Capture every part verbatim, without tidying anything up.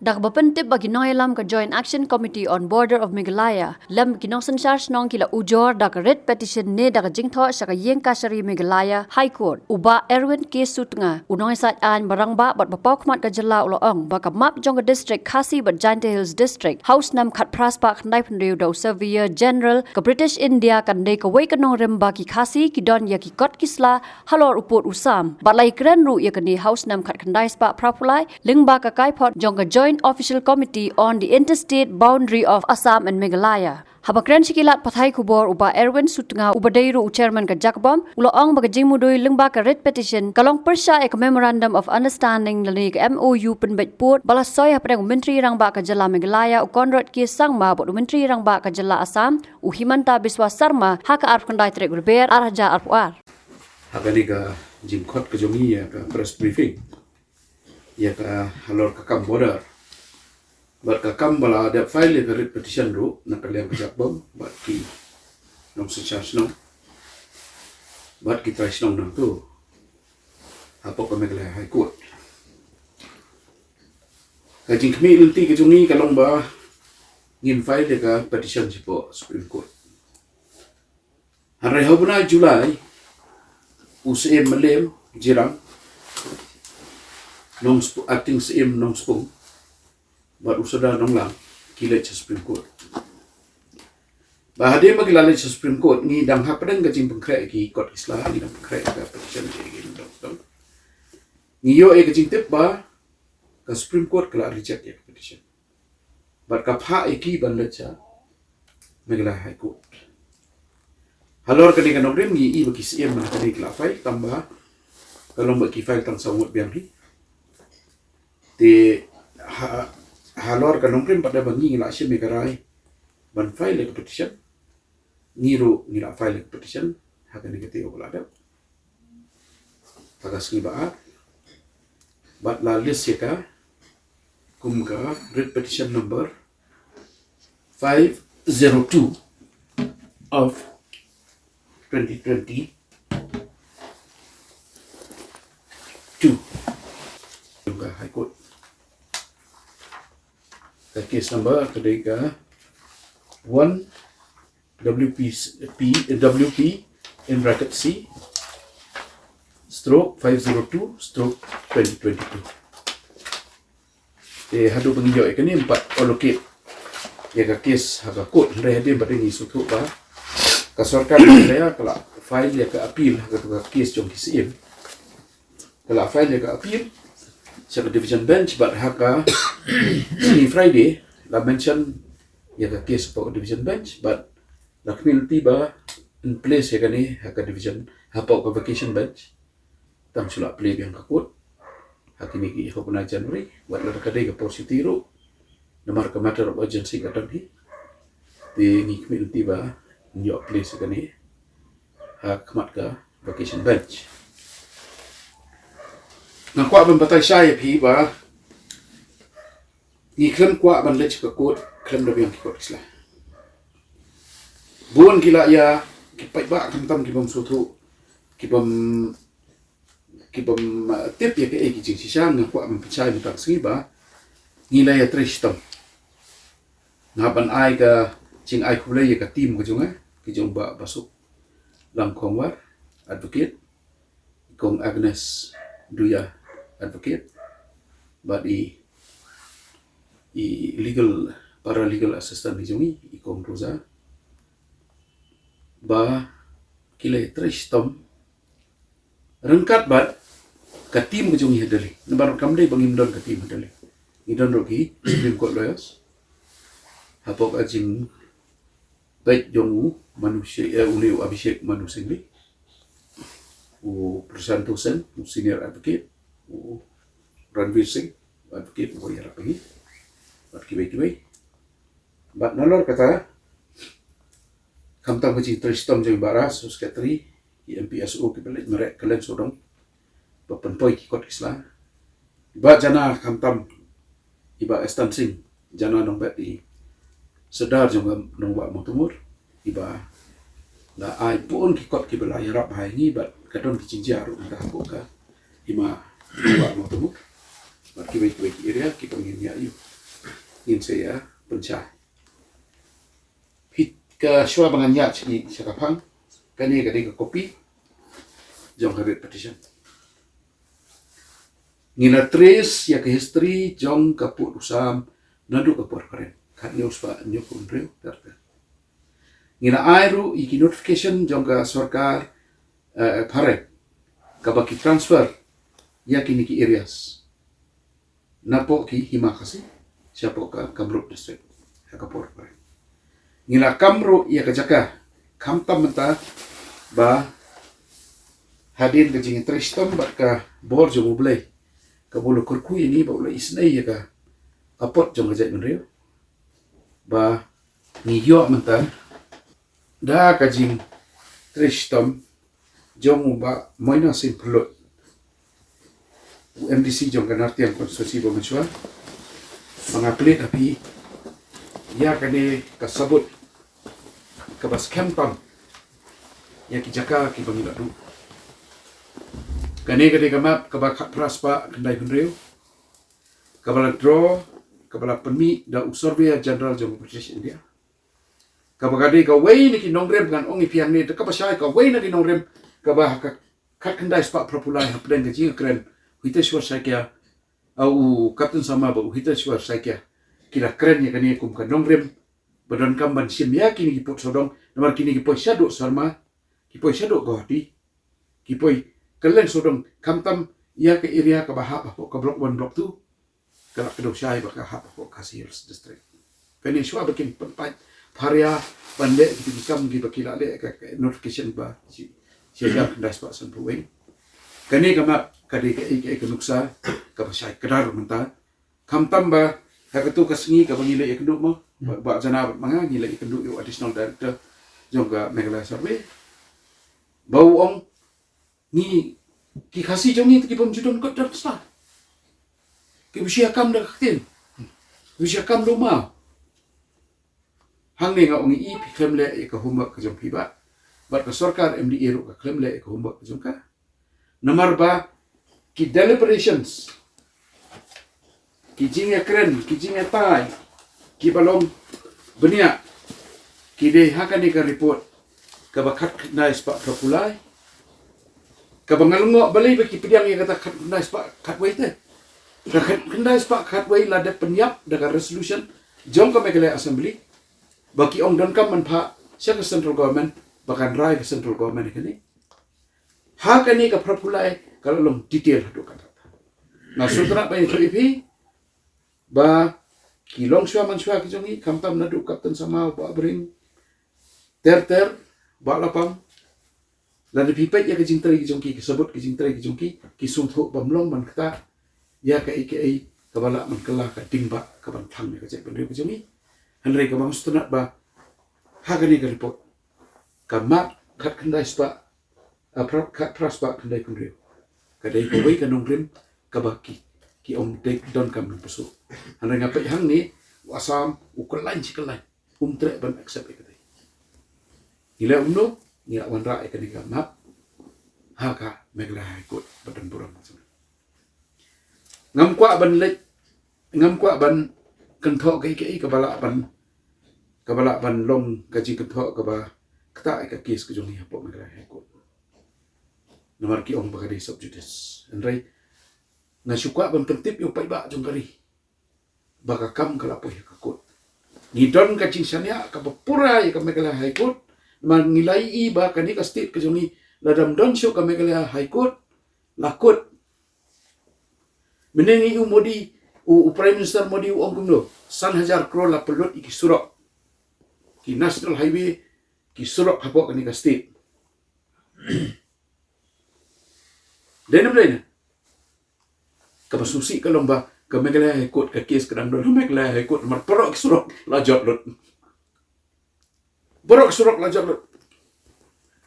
Da kaba pyntip ba ki nongïalam ka Joint Action Committee on Border of Meghalaya lem ki nongsynshar shnong ki la ujor da ka writ petition ne da ka jingthoh sha ka Ïing Kashari Meghalaya High Court, u Bah Erwin K Sutnga, u nongïasaid aiñ ba rangbah bad ba paw khmat ka jylla, u la ong ba ka map jong ka district Khasi bad Jaintia Hills District ha u snem khatphra spah khyndai phew hynriew da u Surveyor General ka British India kan dei kawei ka nongrim ba ki Khasi ki don ïa ki kot ki sla halor u pud u sam. Bad la ïakren ruh ïa kane ha u snem khatkhyndai spah phra phew lai lyngba ka kaiphod jong ka Joint Official Committee on the Interstate Boundary of Assam and Meghalaya. Haba kren sha ki lad pathai khubor, u Bah Erwin Sutnga, uba dei ruh u chairman ka JACBOM, u la ong ba ka jingmudui lyngba ka writ petition ka long pyrshah ïa ka Memorandum of Understanding lane ka M O U pynbeit pud ba la soi hapdeng u Myntri Rangbah ka jylla Meghalaya, u Conrad K Sangma, bad u Myntri Rangbah ka jylla Assam, u Himanta Biswa Sarma, ha ka arphew khyndai tarik Lber ar hajar arphew ar. Ha kane ka jingkhot ka jong ngi ïa ka press briefing ïa ka halor ka kam border bad ka kam ba la dep file ïa ka writ petition ruh na ka liang ka JACBOM bad ki nongsynshar shnong bad ki trai shnong nangto hapoh ka Meghalaya High Court. Ka jingkhmih lynti ka jong ngi ka long ba ngin file ïa ka petition shapoh Supreme Court. Hynrei ha u bnai July, u Syiem Mylliem Jyrang, Nongsp-, Acting Syiem Nongspung, bad u Sordar Nonglang ki leit sha Supreme Court. Ba hadien ba ki la leit sha Supreme Court, ngi dang hapdeng ka jingpynkhreh ki kot ki sla, ngi dang pynkhreh ka petition jong ngi dang dang. Ngi ïoh ïa ka jingtip ba ka Supreme Court ka la reject ïa ka petition. Bad ka phah ïa ki ban leit sha Meghalaya High Court. Halor kane ka nongrim ngi i ba ki Syiem mynta kane ki la file, tang ba ka long ba ki file tang saw ngut biang hi. Te ha, halor ka nongrim pat da ba ngi ngi la shim ïa ka rai ban file ïa ka petition, ngi ruh ngi la file ïa ka petition ha kane ka taïew ba la dep ha ka sngi ba ar. Bad la list ïa ka kum ka writ petition number five zero two of twenty twenty-two. Ka High Court. Ka case number ka dei ka one W P C, P, W P in bracket C stroke five zero two stroke twenty twenty-two. Te haduh ba ngi ïoh ïa kane, ym pat allocate ïa ka case ha ka court, hynrei hadien ba dei ngi sngewthuh ba ka sorkar Meghalaya ka la file ïa ka appeal ha ka, ka case jong ki Syiem. Ka la file ïa ka appeal sha ka division bench, bad ha ka sngi Friday la mention ïa ka case hapoh ka division bench, bad la khmih lynti ba yn place ïa kane ha ka division, hapoh ka vacation bench. Tang shu la plie biang ka court ha kine ki hopna January, wat la ka dei ka por shuti ruh, namar ka matter of urgency ka dang hi. Te ngi khmih lynti ba yn ïoh place ïa kane ha khmat ka vacation bench. Nga kwah ban batai shai ïa phi ba ngi khlem kwah ban leit sha ka court khlem da biang ki kot ki sla. Bun ki la ïa, ki paidbah khamtam ki bym sngewthuh, ki bym, ki bym, uh, tip ïa kaei ki jingshisha. Nga kwah ban pynshai mynta ka sngi ba ngi la ïatrei shitom. Nga ban ai ka jingai khublei ïa ka team ka jong nga, ka jong Bah Basuk Langkhongwar, advocate, i Kong Agnes Duya, advocate, bad i, i legal, paralegal assistant i jong ngi, i Kong Rosa, ba ki la ïatrei shitom ryngkat bad ka team ka jong ngi ha Delhi. Namar kam dei ba ngim don ka team ha Delhi. Ngi don ruh ki Supreme Court lawyers. Hapoh ka jing bad jong u Manu Shi-, eh, une u Abhishek Manu Singvi, u Prashanto Sen, u senior advocate, u Ranveer Singh, u advocate uba ïarap ïa ngi, bad kiwei kiwei. Bad nalor kata, khamtam ka jingtrei shitom jong i Bah Ras, u secretary, i M P S O kiba leit mareh kylleng sawdong ba pynpoi ki kot ki sla. Bah Jana khamtam, i Bah Estan Singh Jana Nongbet, i Sordar jong ka Nongbah Mawtamur, iba la ai bun ki kot kiba la ïarap ha ngi bad ka don ki jingjia ruh mynta hapoh ka hima Nongbah Mawtamur. Bad kiwei kiwei ki area kiba ngin ïa ïoh, ngin sa ïa pynshai. Phi ka shuwa ba ngan ïa sha ka phang, kane ka dei ka copy jong ka writ petition. Ngi la trace ïa ka history jong ka pud u Sam naduh ka por phareng, khatnïew spah hynñiewphew hynriew ter ter. Ngi la ai ruh ïa ki notification jong ka sorkar, eh, phareng, kaba ki transfer ïa kine ki areas napoh ki Hima Khasi shapoh ka Kamrup District ha ka por phareng. Ngi la kam ruh ïa ka jaka, khamtam mynta ba hadien ka jingtrei shitom bad ka bor jong U Blei, kaba u la kyrkhu ïa ngi ba u la isynei ïa ka apot jong ka jaitbynriew, ba ngi ïoh mynta da ka jingtrei shitom jong u Bah Moina Singh Phlud, u M D C jong ka Nartiang constituency ba mynshuwa, ba nga pynleit ha phi ïa kane ka sabut kaba skhem tam ïa ki jaka kiba ngi la duh. Kane ka dei ka map kaba khatphra spah khyndai phew hynriew, kaba la draw, kaba la pynmih da u Surveyor General jong ka British India. Kaba ka dei kawei na ki nongrim, ngan ong ïa phi hangne, da kaba shai kawei na ki nongrim kaba ha ka khatkhyndai spah phra phew lai hapdeng ka jingkren u Hiteshwar Saikia, ah, u Captain Sharma bad u Hiteshwar Saikia ki la kren ïa kane kum ka nongrim ba donkam ban shim ïa kine ki pud sawdong, namar kine ki poi shaduh Sharma, ki poi shaduh Guwahati, ki poi kylleng sawdong, khamtam ïa ka area kaba hap hapoh ka Block One, Block Two, ka la kdew shai ba ka hap hapoh Khasi Hills District. Kane shuwa ba kin pynpait pharia ban leh kita ki kam kiba ki la leh, ka, ka notification ba shi, shi hajar khyndai spah sanphew wei. Kane ka map ka dei kaei kaei ka nuksa kaba shai kdar mynta. Khamtam ba ha katu ka sngi kaba ngi la ïakynduh mo, ba, ba jana bad ma nga ngi la ïakynduh ïa u Additional Director jong ka Meghalaya Survey, ba u ong ngi, ki Khasi jong ngi te ki bym ju don kot don sla, kiba shu ïakam da ka ktien, kiba shu ïakam da u maw. Hangne nga ong ïa phi, khlem leh ïa ka homework ka jong phi, bad, bad ka sorkar M D A ruh ka khlem leh ïa ka homework ka jong ka. Namar ba ki deliberations, ki jingïakren, ki jingïatai kiba long bniah, ki dei ha kane ka report kaba khatkhyndai spah phra phew lai, kaba nga lyngngoh balei ba ki pdiang ïa kata khatkhyndai spah khatwei te. Ka khatkhyndai spah khatwei la dep pynïap da ka resolution jong ka Meghalaya Assembly ba ki ong donkam ban phah sha ka central government ba kan rai ka central government ïa kane. Ha kane ka phra phew lai ka la long detail haduh katta. Nga sngewtynnat ban ïathuh ïa phi ba ki longshuwa manshuwa ki jong ngi, khamtam naduh Captain Sharma, Bah Bring, ter ter, Bah Lapang, lada phi peit ïa ka jingtrei ki jong ki, ki sabut ki jingtrei ki jong ki, ki sngewthuh bym long ban ktah ïa kaei kaei kaba lah ban kylla ka ding ba ka ban thang ïa ka jaitbynriew ka jong ngi. Hynrei kaba nga sngewtynnat ba ha kane ka report, ka map khatkhyndai spah, ah, phra-, khatphra spah khyndai phew hynriew, ka dei kawei ka nongrim kaba ki, ki ong dei donkam ban pyrshah. Hynrei nga peit hangne u Assam u kyllain shi kyllain, um treh ban accept ïa kata. Ngi leh kumno? Ngi la wanrah ïa kane ka map ha ka Meghalaya High Court ba don burom. Ngam kwah ban leit, ngam kwah ban kynthoh kaei kaei kaba lah ban, kaba lah ban long ka jingkynthoh kaba ktah ïa ka case ka jong ngi hapoh Meghalaya High Court. Namar ki ong ba ka dei sub judice. Hynrei nga shu kwah ban pyntip ïa u paidbah jong ka ri ba ka kam ka la poi ha ka court. Ngi don ka jingshaniah kaba pura ïa ka Meghalaya High Court, namar ngi la ïohi ba kane ka state ka jong ngi lada ym don shuh ka Meghalaya High Court, la kut. Mynne ngi ïohi u Modi, u, u Prime Minister Modi u ong kumno, san hajar klur la pynlut ïa ki surok, ki National Highway, ki surok hapoh kane ka state. Dei ne ym dei ne? Kaba sngewsih ka long ba ka Meghalaya High Court, ka case ka dang don ha Meghalaya High Court, namar baroh ki surok la jot lut. Baroh ki surok la jot lut.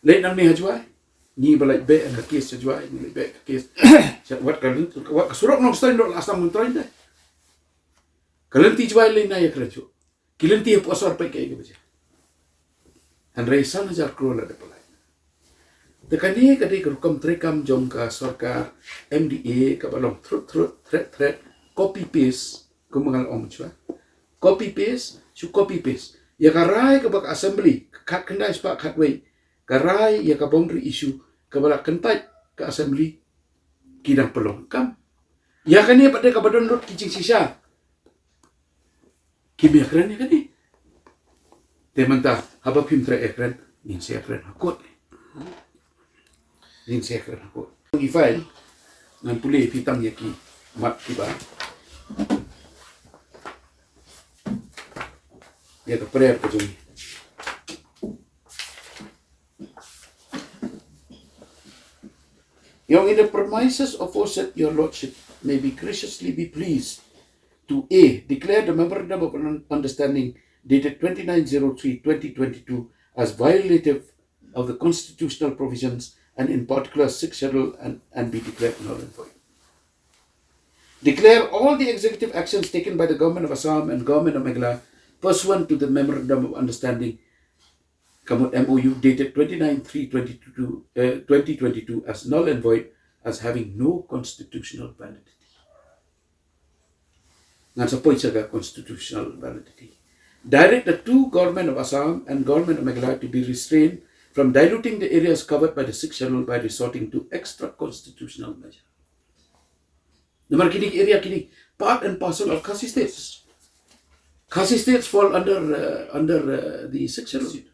Leit nangne ha Jowai, ngi ba leit beh ka case ha Jowai, ngi leit beh ka case. Wat ka, wat ka surok Nongstoiñ ruh la sam Nongstoiñ te. Ka lynti Jowai lei na ïakren shuh. Ki lynti hapoh sor peit kaei kaba jia. Hynrei san hajar klur la dep pynlait. Te kane ka dei ka rukom treikam jong ka sorkar M D A kaba long thrut thrut, thret thret, copy paste, kumba nga la ong mynshwa. Copy paste, shu copy paste. Ïa ka rai kaba ka assembly, khatkhyndai spah khatwei, ka rai ïa ka boundary issue, kaba la kyntait ka assembly, ki dang pynlong kam. Ïa kane pat de kaba don lut ki jingshisha. Kim ïakren ïa kane. Te mynta haba phim treh ïakren, ngin sa ïakren ha court. Ngin sa ïakren ha court. Ngi file, ngan pule phi tang ïa ki map kiba, ïa ka prayer ka jong ngi. Yong, in the premises aforesaid, your lordship may be graciously be pleased to: A, declare the memorandum of un-, understanding dated twenty-nine zero three twenty twenty-two as violative of the constitutional provisions and in particular Sixth Schedule and, and be declared null and void. Declare all the executive actions taken by the Government of Assam and Government of Meghalaya pursuant to the memorandum of understanding, kamut M O U, dated twenty-nine three twenty-two, uh, twenty twenty-two as null and void, as having no constitutional validity. Ngan sa point sha ka constitutional validity. Direct the two Government of Assam and Government of Meghalaya to be restrained from diluting the areas covered by the Sixth Schedule by resorting to extra constitutional measure. Namar kine ki area kine part and parcel of Khasi states. Khasi states fall under, uh, under, uh, the Sixth Schedule.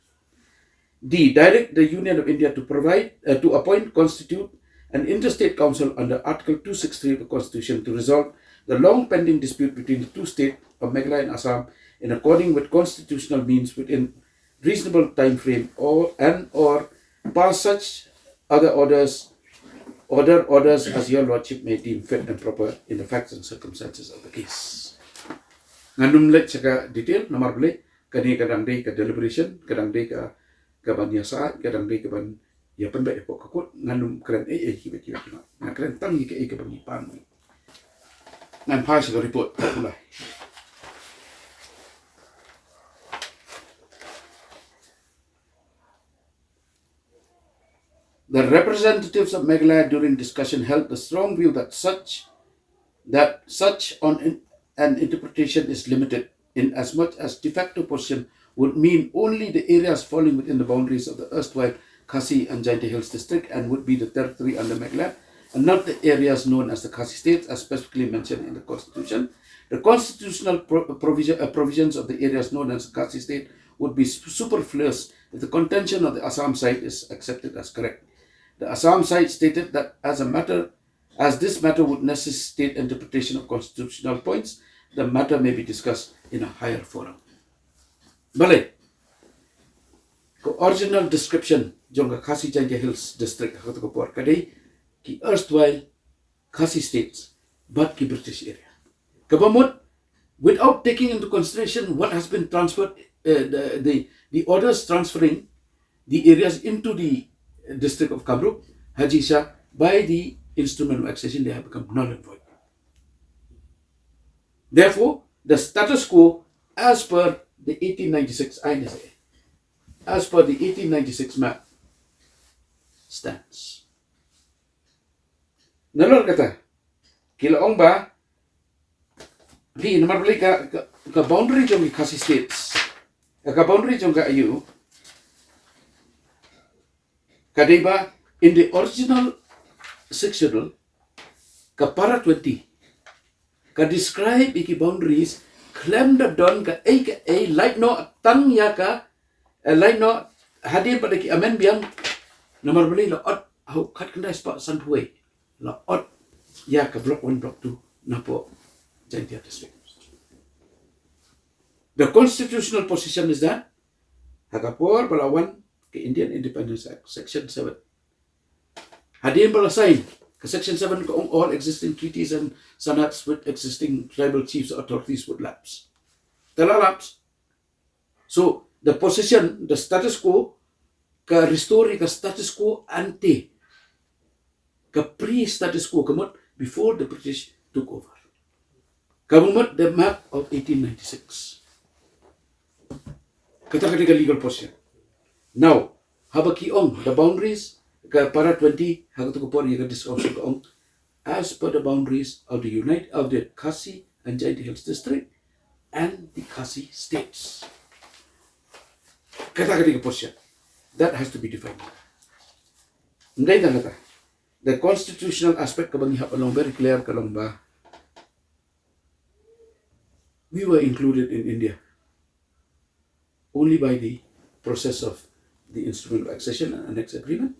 D, direct the Union of India to provide, uh, to appoint, constitute an interstate council under Article two six three of the Constitution to resolve the long pending dispute between the two states of Meghalaya and Assam in according with constitutional means within reasonable time frame, or, and or pass such other orders, order orders as your lordship may deem fit and proper in the facts and circumstances of the case. Ngan ym leit sha ka detail, namar balei, kane ka dang dei ka deliberation, ka dang dei ka, ka ban ïa sah, ka dang dei ka ban ïa pynbeit ïa ka court. Ngan ym kren ei ei ki beit ki beit. Ngan kren tang ïa ka ei ka ban ïa pan. Ngan phai sha ka report ka pulai. The representatives of Meghalaya during discussion held the strong view that such, that such on in, an interpretation is limited, in as much as de facto position would mean only the areas falling within the boundaries of the erstwhile Khasi and Jaintia Hills District and would be the territory under Meghalaya, and not the areas known as the Khasi States as specifically mentioned in the Constitution. The constitutional pro-, provision, uh, provisions of the areas known as the Khasi State would be su-, superfluous if the contention of the Assam side is accepted as correct. The Assam side stated that as a matter, as this matter would necessitate interpretation of constitutional points, the matter may be discussed in a higher forum. Balei, ka original description jong ka Khasi Jaintia Hills District ha kato ka por ka dei ki erstwhile Khasi States bad ki British area. Kaba mut, without taking into consideration what has been transferred, uh, the, the, the orders transferring the areas into the District of Kamrup, ha jingshisha by the instrument of accession, they have become null and void. Therefore, the status quo as per the eighteen ninety-six I N S A, as per the eighteen ninety-six map, stands. Nalor kata, ki la ong ba, phi, namar balei ka, ka, ka boundary jong ki Khasi States, ka boundary jong ka A U, ka dei ba in the original Sixth Schedule, ka para twenty ka describe ïa ki boundaries khlem da don kaei kaei, lait noh tang ïa ka, eh, lait noh hadien pat da ki amend biang, namar balei la ot ha u khatkhyndai spah sanphew wei, la ot ïa ka Block One, Block Two napoh Jaintia District. The constitutional position is that ha ka por ba la wan ka Indian Independence Act, Section seven, hadien ba la sign ka Section seven ka ong all existing treaties and sanats with existing tribal chiefs or authorities would lapse. Te la lapse. So, the position, the status quo, ka restore ka status quo ante, ka pre-status quo, ka mut before the British took over. Ka mut the map of eighteen ninety-six. Kata ka dei ka legal position. Now, haba ki ong the boundaries, ka para twenty, ha kato ka por ïa ka District Council ka ong, as per the boundaries of the unit of the Khasi and Jaintia Hills District and the Khasi states. Kata ka dei ka portion that has to be defined. Ndai tang kata, the constitutional aspect kaba ngi hap long very clear ka long ba we were included in India only by the process of the Instrument of Accession and Annex Agreement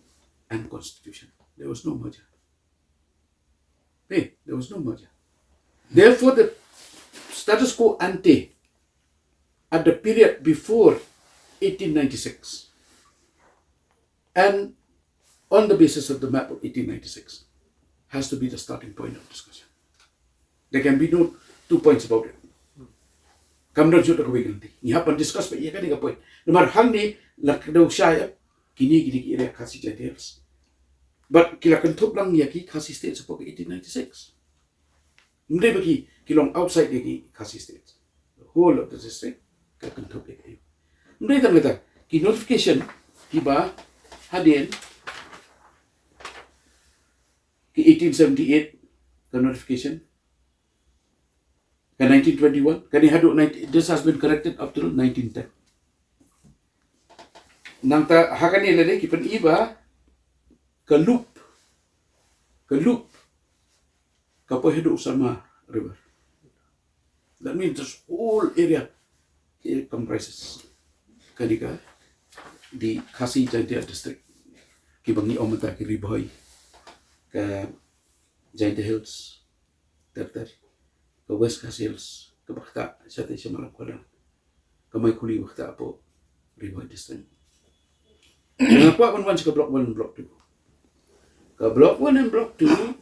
and Constitution. There was no merger. Hey, there was no merger. Therefore, the status quo ante at the period before eighteen ninety-six and on the basis of the map of eighteen ninety-six has to be the starting point of discussion. There can be no two points about it. Kam don jut da kawei ka lynti. Ngi hap ban discuss ba ïa kane ka point. Namar hangne la kdew shai ïa kine, kine ki area Khasi Jaintia Hills. But ki la kynthup lang ïa ki Khasi State shapoh ka eighteen ninety-six. Ym dei ba ki, ki long outside ïa ki Khasi State. The whole of the district ka kynthup ïa ki. Ym dei tang kata, ki notification kiba hadien ki eighteen seventy-eight ka notification, ka nineteen twenty-one, kane haduh nineteen, this has been corrected up till nineteen ten. Nangta ha kane lade ki pyni ba ka loop, ka loop ka poi haduh Salma River. That means this whole area, it comprises kane ka, the Khasi Jaintia District, kiba ngi ong mynta ki Ri Bhoi, ka Jaintia Hills, ter ter, ka West Khasi Hills, kaba ktah shatei sha Malam Khuadang, ka Maikhuli ba ktah hapoh Ri Bhoi District. Nga kwah ban wan sha ka Block One and Block Two. Ka Block One and Block Two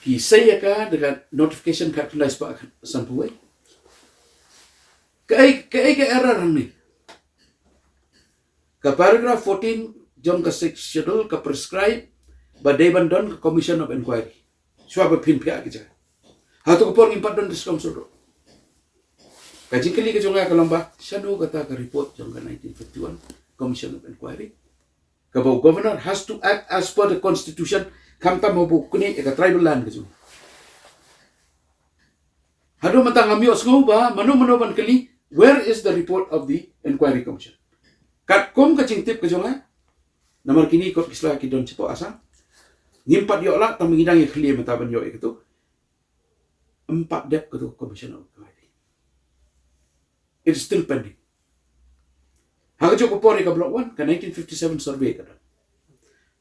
ki sei ïa ka da ka notification khatkhyndai spah sanphew wei. Kaei, kaei ka error hangne? Ka paragraph fourteen jong ka Sixth Schedule ka prescribe ba dei ban don ka Commission of Inquiry. Shuwa ba phin phiah ki jaka. Hato ka por ngim pat don discount shuh? Ka jingkylli ka jong nga ka long ba shano kata ka report jong ka nineteen fifty-one Commission of Inquiry, kaba u Governor has to act as per the Constitution, khamtam haba u knieh ïa ka tribal land ka jong u. Haduh mynta ngam ïohsngew ba mano mano ban kylli, where is the report of the Inquiry Commission? Katkum ka jingtip ka jong nga, namar kine kot ki sla ki don shapoh Assam, ngim pat ïoh lah, tang ba ngi dang ïa khlieh mynta ban ïoh ïa katu. Ym pat dep katu Commission of Inquiry. It is still pending. Ha kajuh ka por ïa ka Block One, ka nineteen fifty-seven survey ka don.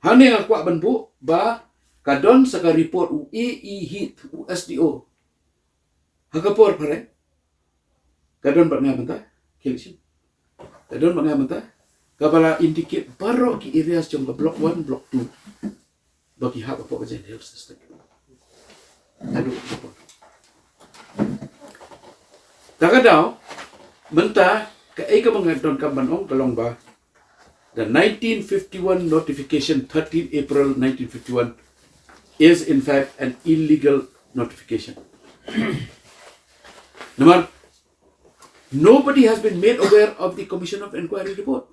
Hangne nga kwah ban buh ba ka don sa ka report u A E Heath, u S D O. Ha ka por phareng ka don bad nga mynta, ki election. Ka don bad nga mynta, kaba la indicate baroh ki areas jong ka Block One, Block Two, ba ki hap hapoh ka Jaintia Hills District. Haduh ka por. Ta ka daw, mynta kaei kaba nga donkam ban ong ka long ba the nineteen fifty-one notification, thirteen April nineteen fifty-one, is in fact an illegal notification. Namar, nobody has been made aware of the Commission of Inquiry report.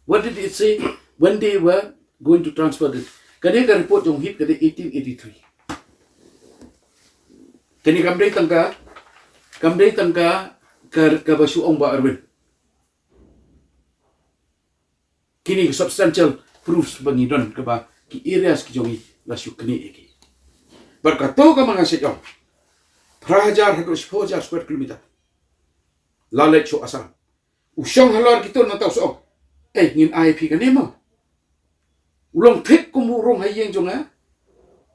What did it say when they were going to transfer this? Kane ka report jong Heath ka dei eighteen eighty-three. Kane kam dei tang ka, kam dei tang ka, ka, kaba shu ong Bah Erwin. Kine ki substantial proofs ba ngi don kaba ki areas ki jong ngi la shu knieh ïa ki. Bad kato kaba nga shait ong, phra hajar haduh shiphew hajar square kilometer la leit sha Assam. U shong halor kito nangta u sa ong, eh, ngin ai phi kane mo. U long thik kum u rung ha ïing jong nga.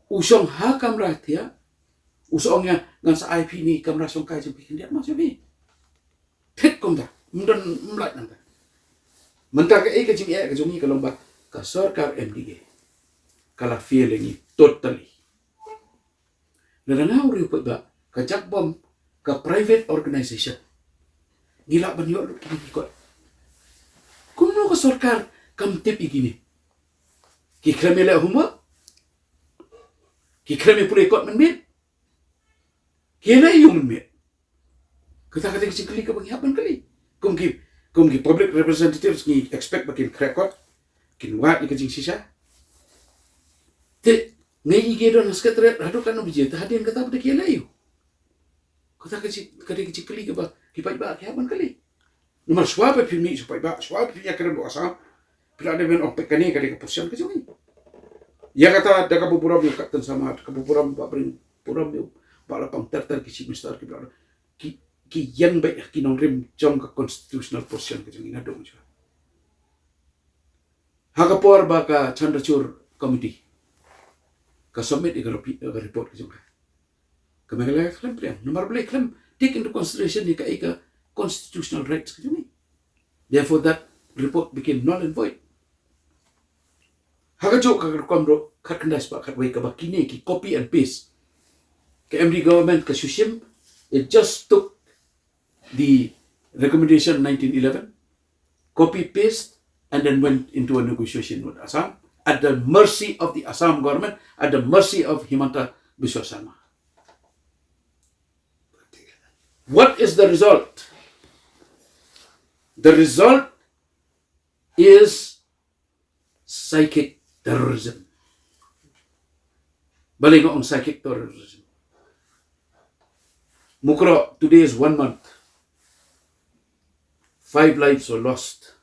U shong ha kamra thiah. U sa ong ïa nga, ngan sa ai phi ïa kane ka kamra shongkai jong phi, khyndiat mo sha phi. Thik kumta, ym don, ym lait nangta. Mynta kaei ka jingeh ka jong ngi ka long ba ka sorkar M D A ka la fail ïa ngi totally. Lada nga u riewpaidbah, ka jakbom ka private organization, ngi lah ban ïoh lut kine ki kot. Kumno ka sorkar kam tip ïa kine? Ki khlem ïaleh homework? Ki khlem ïa pule kot mynmiet? Ki ïaleh aiu mynmiet? Kata ka dei ka jingkylli kaba ngi hap ban kylli. Kum ki, kum ki public representatives ngi expect ba kin khreh kot, kin wad ïa ka jingshisha. Te ngi i ki don ha Secretariat haduh katno baje, te hadien kata ba da ki leh ïa u. Kata ka jing, ka dei ka jingkylli kaba ki paidbah ki hap ban kylli. Namar shuwa ba phi mih sha paidbah, shuwa ba phi ïakren bad Assam, phi la dei ban ong peit kane ka dei ka portion ka jong ngi. Ïa kata da kaba burom ïa u Captain Samar, da kaba burom ba bring burom ïa u Bah Lapang ter ter ki Chief Minister ki ba la ki ki ïeng beit ha ki nongrim jong ka constitutional portion ka jong ngi naduh mynshwa. Ha ka por ba ka Chandrachud Committee ka submit ïa ka repi-, ïa ka report ka jong ka, ka Meghalaya khlem pdiang. Namar balei? Khlem take into consideration ïa ka, ïa ka constitutional rights ka jong ngi. Therefore that report became null and void. Ha kajuh ka rukom ruh, khatkhyndai spah khatwei kaba kine ki copy and paste. Ka M D A government ka shu shim, it just took the recommendation nineteen eleven, copy paste, and then went into a negotiation with Assam at the mercy of the Assam government, at the mercy of Himanta Biswa Sarma. What is the result? The result is psychic terrorism. Balei nga ong psychic terrorism? Mukroh, today is one month. Five lives were lost.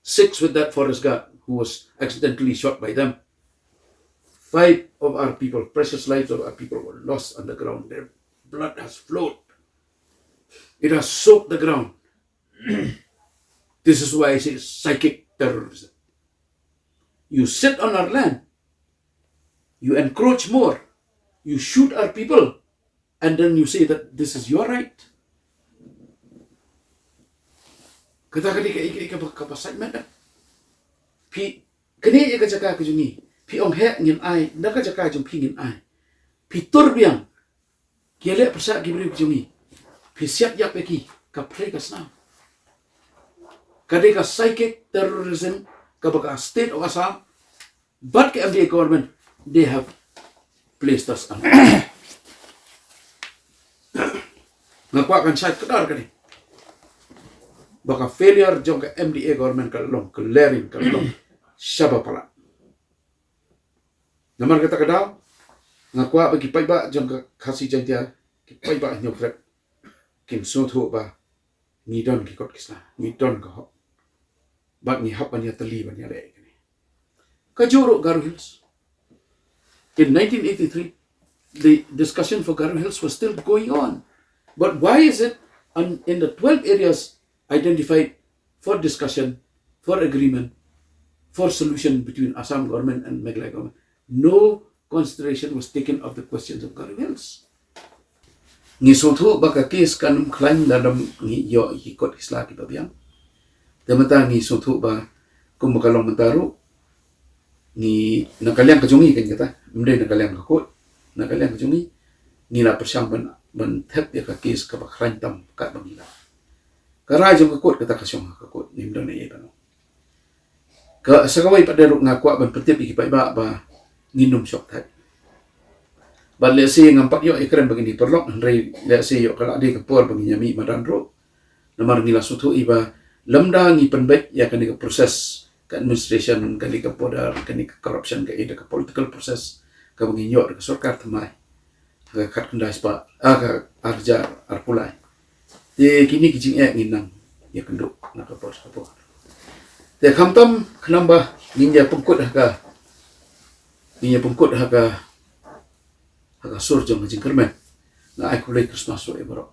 Six with that forest guard who was accidentally shot by them. Five of our people, precious lives of our people were lost on the ground. Their blood has flowed. It has soaked the ground. This is why I say psychic terrorism. You sit on our land, you encroach more, you shoot our people, and then you say that this is your right. Kata ka dei ka, ka, ka, ka, ka, ka, phi, kane ïa ka jaka ka jong ngi, phi ong heh ngin ai, na ka jaka jong phi ngin ai. Phi tur biang, ki leh pyrshah ki briew ki jong ngi. Phi siat ïap ïa ki, ka pyrshah ka snam. Ka dei ka psychic terrorism, kaba ka state of Assam bad ka M D A government, they have placed us under. Nga kwah kan shai kdar kane. Ba ka failure jong ka M D A government ka long, ka lerin ka long shaba palat. Namar kata ka daw, nga kwah ba ki paidbah jong ka Khasi Jaiñtia, ki paidbah Hynñiewtrep, kin sngewthuh ba ngi don ki kot ki sla, ngi don ka hok. Bad ngi hap ban ïatylli ban ïaleh ïa kane. Kajuh ruh Garo Hills. In nineteen eighty-three, the discussion for Garo Hills was still going on. But why is it on, in the twelve areas identified for discussion, for agreement, for solution between Assam government and Meghalaya government, no consideration was taken of the questions of Garo Hills. Ngi sngewthuh ba ka case kan ym khlaiñ lada ym ngi ïoh ïa ki kot ki sla kiba biang. Te mynta ngi sngewthuh ba kumba ka long mynta ruh, ngi, na ka liang ka jong ngi kan kata, ym dei na ka liang ka kot, na ka liang ka jong ngi, ngi la pyrshang ban, ban thep ïa ka case kaba khlaiñ tam katba ngi lah. Ka rai jong ka kot kata ka shong ha ka kot, ngim don ei ei ban ong. Ka, sa kawei pat de ruh nga kwah ban pyntip ïa ki paidbah ba ngin ym shok thait. Bad lehse ngam pat ïoh ïakren ba ngin ïa paralok, hynrei lehse ïoh ka la dei ka por ba ngin ïa mih madan ruh. Namar ngi la sngewthuh ïa ba lymda ngi pynbeit ïa kane ka process ka administration, kane ka border, kane ka corruption, ka, eh, da ka political process kaba ngin ïoh da ka sorkar thymmai ha ka khatkhyndai spah, ah, ka arhajar arphew lai. Te kine ki jingeh ngin nang ïakynduh na ka por sha ka por. Te khamtam khnang ba ngin ïa pynkut ha ka, ngin ïa pynkut ha ka, ha ka sur jong ka jingkyrmen, nga ai khublei Christmas ruh ïa baroh.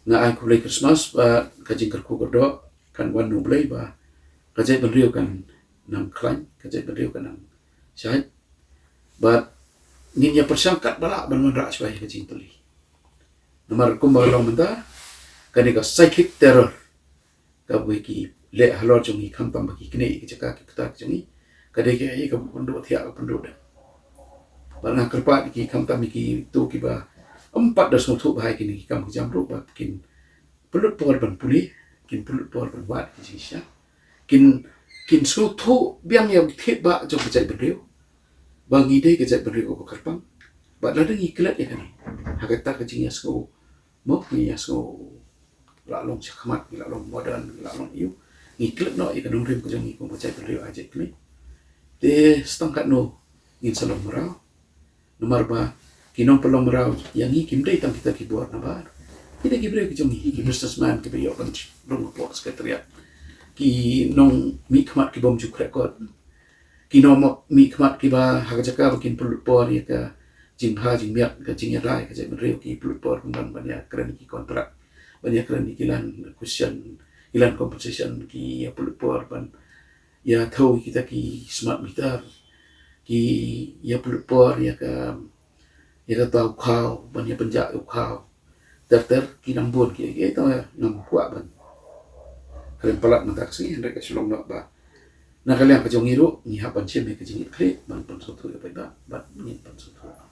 Nga ai khublei Christmas bad ka jingkyrkhu kyrdoh kan wan na U Blei ba ka jaitbynriew kan nang khlaiñ, ka jaitbynriew kan nang shait. Bad ngin ïa pyrshang katba lah ban wanrah shuwa ïa ka jingtylli. Namar kumba ka long mynta, kane ka psychic terror kaba ki leh halor jong ngi khamtam ba ki knieh ïa ka jaka ki ktar jong ngi, ka dei kaei kaba pynduh thiah, ka pynduh dem. Bad nga kyrpad ïa ki khamtam ïa kito kiba ym pat da sngewthuh bha ïa kine ki kam ki jam ruh ba kin pynlut por ban pule, kin pynlut por ban wad ki jingshisha. Kin, kin sngewthuh biang ïa u thied ba jong ka jaitbynriew ba ngi dei ka jaitbynriew kaba kyrpang. Bad lada ngi klet ïa kane, ha kata ka jingïasngew, mo, ngi ïasngew, la long shakhmat, ngi la long modern, ngi la long ïa u, ngi klet noh ïa ka nongrim ka jong ngi kum ka jaitbynriew ha jait kmie. Te stang katno ngin sa long mraw. Namar ba ki nongpynlong mraw ïa ngi kim dei tang kita ki bor nabar. Ki dei ki briew ki jong ngi, ki businessman kiba ïoh ban rung hapoh secretariat. Ki nongmihkhmat ki bym ju khreh kot. Ki nongmihkhmat kiba ha ka jaka ba kin pynlut por ïa ka jingbha jingmiat, ka jingïada ïa ka jaitbynriew, ki pynlut por ban, ban ïakren ki kontrak, ban ïakren ki land acquisition, ki land compensation, ki ïa pynlut por ban ïa thew kita ki smart meter, ki ïa pynlut por ïa ka, ïa kata u khaw, ban ïa pynjah u khaw. Ter ter ki nang bun ki, ki ta ngam kwah ban kren palat mynta ka sngi, hynrei ka shu long noh ba na ka liang ka jong ngi ruh ngi hap ban shim ïa ka jingkitkhlieh ban pynsngewthuh ïa paidbah, bad ngin pynsngewthuh.